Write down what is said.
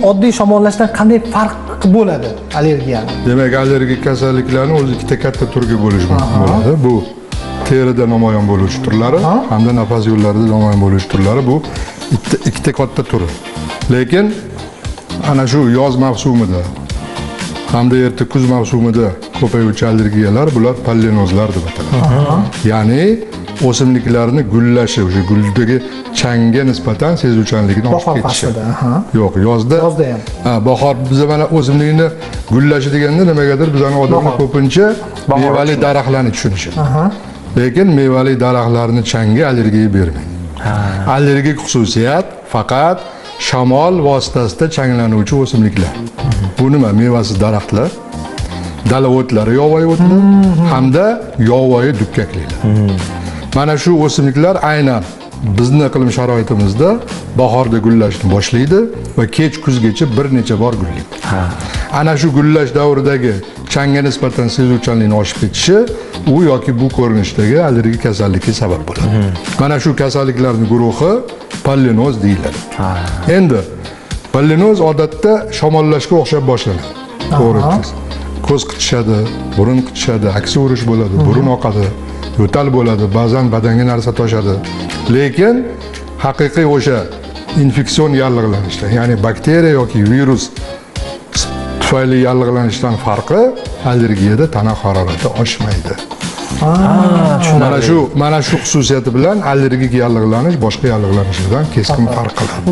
Oddiy shamollashdan qanday farq bo'ladi allergiyani? Demak, allergik kasalliklarni o'zi ikkita katta turga bo'lish mumkin bo'ladi. Bu terida namoyon bo'luvchi turlari hamda nafas yo'llarida namoyon bo'luvchi turlari, bu ikkita katta turi. Lekin ana shu yoz mavsumida hamda erta kuz mavsumida ko'payuvchi allergiyalar, bular pollinozlar deb ataladi. Ya'ni o'simliklarni gullashi, o'sha guldagi changga nisbatan sezuvchanligini oshib Bahor ketishi. faslida, aha. Yo'q, yozda. Yozda ham. Ha, bahor. Biza mana o'simlikni gullashi deganda nimagadir bizani odamlar Bahor. ko'pincha Bahor mevali tushunadi. daraxtlarni tushunishadi. Lekin mevali daraxtlarni changi allergiya bermaydi. Allergik xususiyat faqat shamol vositasida changlanuvchi o'simliklar. Bu nima? Mevasiz daraxtlar, dala o'tlari, yovvoyi o'tlar hamda yovvoyi dukkakliklar. Mana shu o'simliklar aynan bizni iqlim sharoitimizda bahorda gullashni boshlaydi va kech kuzgacha bir necha bor gullaydi. Ana shu gullash davridagi changga nisbatan sezuvchanlikni oshib ketishi u yoki bu ko'rinishdagi allergik kasallikka sabab bo'ladi. Mana shu kasalliklarning guruhi pollinoz deyiladi. Endi pollinoz odatda shamollashga o'xshab boshlanadi. To'g'ri aytdingiz. Ko'z qichishadi, burun qichishadi, aksi urish bo'ladi, burun oqadi, yo'tal bo'ladi, ba'zan badanga narsa toshadi. Lekin haqiqiy o'sha infeksion yallig'lanishdan, ya'ni bakteriya yoki virus tufayli yallig'lanishdan farqi, allergiyada tana harorati oshmaydi. Mana shu xususiyati bilan allergik yallig'lanish boshqa yallig'lanishlardan keskin farq qiladi.